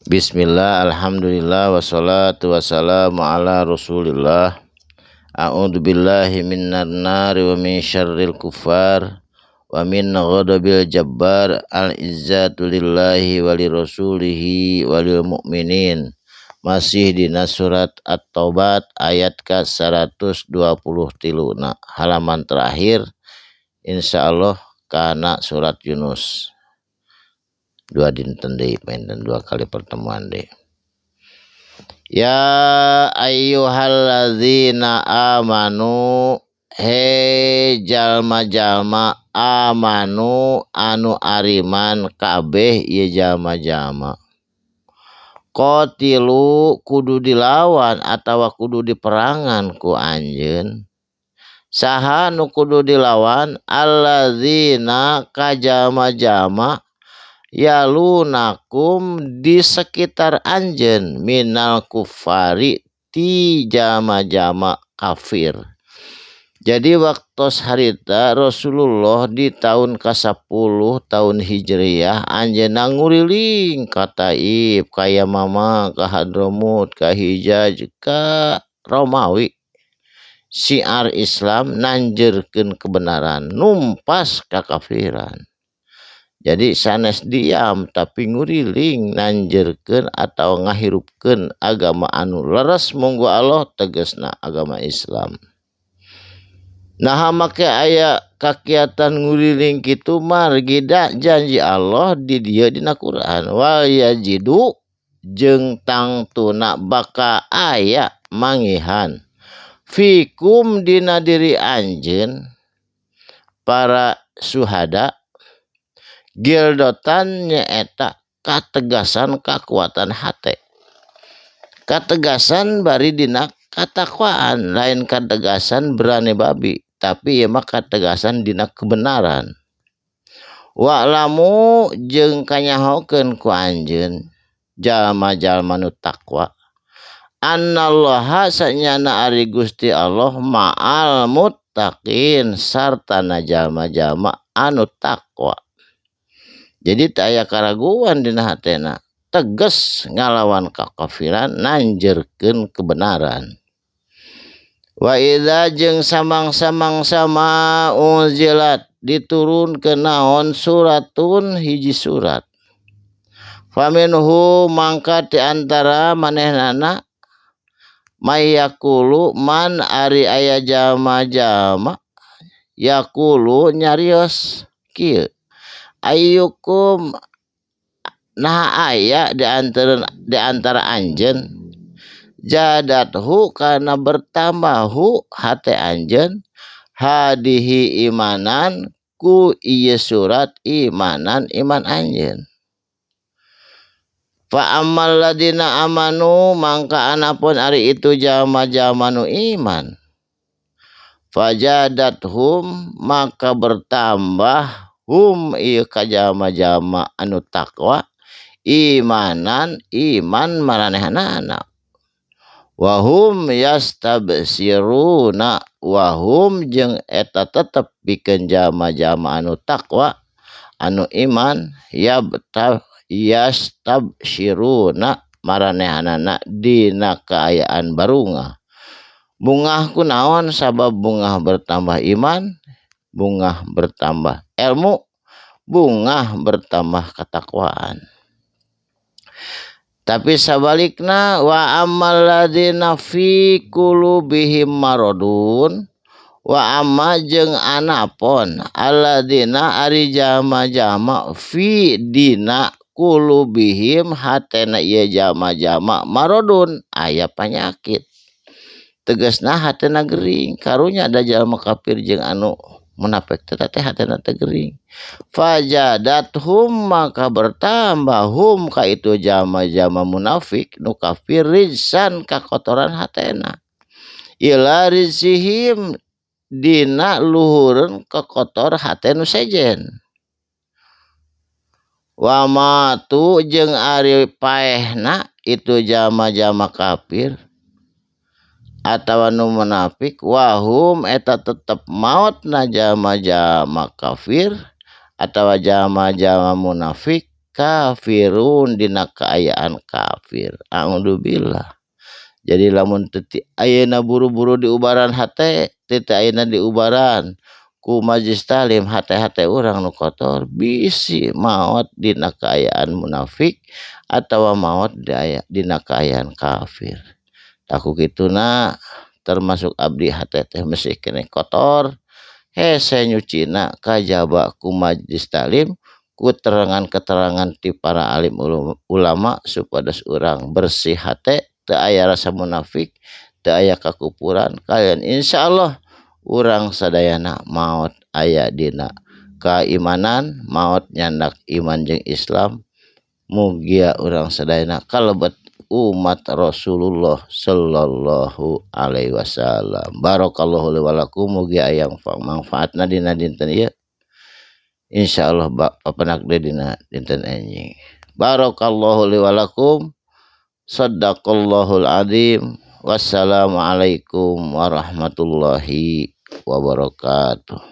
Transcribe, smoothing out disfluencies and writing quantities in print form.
Bismillah, alhamdulillah, wassalatu wassalamu ala rasulillah. A'udzu billahi minan nari wa min syarril kuffar wa min ghadabil jabbar. Al-izzatu lillahi wa lirasulihi wa lil mu'minin. Masih dina surat At-Taubat ayat ka 123 na halaman terakhir, insyaallah kana surat Yunus. Dua dinten deui, panginten dua kali pertemuan deui. Ya ayyuhalladzina amanu, he jalma-jalma, amanu anu ariman kabeh ieu jalma-jalma, qatilu kudu dilawan atawa kudu diperangan ku anjeun. Saha nu kudu dilawan? Alladzina ka jalma-jalma, yalunakum di sekitar anjeun, minal kufari ti jalma-jalma kafir. Jadi waktos harita Rasulullah di tahun ke-10 tahun Hijriah, anjeunna nguriling ka Taif, ka Yamama, ka Hadramut, ka Hijaz, ka Romawi. Syiar Islam, nanjeurkeun kebenaran, numpas kakafiran. Jadi sanes diam tapi nguriling, nanjeurkeun atau ngahirupkeun agama anu leres munggu Allah, tegasna agama Islam. Nah, make aya kakiatan nguriling kitu margi da janji Allah di dieu dina Quran, wal yajidu jeung tangtuna bakal aya mangihan, fikum dina diri anjeun para suhada, gildotan nyaeta kategasan, kakuatan hate, kategasan bari dina katakwaan, lain kategasan berani babi, tapi ieu mah kategasan dina kebenaran. Wa'lamu jeung kanyahokeun ku anjeun jalma-jalma nu takwa, annallaha sanyana ari Gusti Allah, ma'al muttaqin sartana jalma-jalma anu takwa. Jadi teu aya karaguan dina hatena, tegas ngalawan kakafiran, nanjeurkeun kebenaran. Wa idza jeung samang-samang sama unzilat diturunkeun naon, suratun hiji surat, faminhum mangka ti antara manehnana, mayaqulu man ari aya jalma-jalma, yaqulu nyarios kieu, ayyukum nah aya di antara anjeun, zadathu kana bertambah hu hate anjeun, hadihi imanan ku ieu surat, imanan iman anjeun. Fa ammal ladina amanu mangka anapun ari itu jalma-jalma nu iman, fazadathum maka bertambah, hum ieu ka jalma-jalma anu takwa, imanan iman maranehanana, wahum yastabsiruna wahum jeung eta tetep pikeun jalma-jalma anu takwa anu iman, yabta yastabsiruna maranehanana dina kaayaan barungah. Bungah ku naon? Sabab bungah bertambah iman, bungah bertambah ilmu, bungah bertambah ketakwaan. Tapi sabalikna, wa ammal ladzina fi qulubihim maradun, wa amma jeung anapon, alladzina ari jalma-jalma, fi dina, qulubihim hatena ieu jalma-jalma, maradun aya panyakit, tegasna hatena gering. Karunya ada jalma kafir jeung anu munafik teh hatena teh gering. Fazadathum maka bertambah, hum ka itu jalma-jalma munafik nu kafir, rijsan kakotoran hatena, ila rijsihim dina luhureun kekotor hate nu sejen. Wa matu jeung ari paehna itu jalma-jalma kafir atawa nu munafik, wahum eta tetep maotna jalma-jalma kafir atawa jalma-jalma munafik. kafirun dina kaayaan kafir. A'udzubillah. Jadi lamun teu ayeuna buru-buru diubaran hate, teu ayeuna diubaran ku majlis talim hate-hate urang nu kotor bisi maot dina kaayaan munafik atawa maot dina kaayaan kafir. Taku kituna termasuk abdi hate teh masih keneh kotor, hese nyucina kajaba ku majlis talim ku keterangan-keterangan ti para alim ulama supados urang bersih hate, teu aya rasa munafik, teu aya kakupuran, kalian insyaallah urang sadayana maot aya dina kaimanan, maot nyandak iman jeung Islam. Mugia urang sadayana kalebet umat Rasulullah sallallahu alaihi wasallam. Barakallahu li wa lakum, mugia aya mangfaatna dina dinten ieu. Insyaallah papanak deui dina dinten enjing. Barakallahu li wa lakum. Sadaqallahul azim. Wassalamualaikum warahmatullahi wabarakatuh.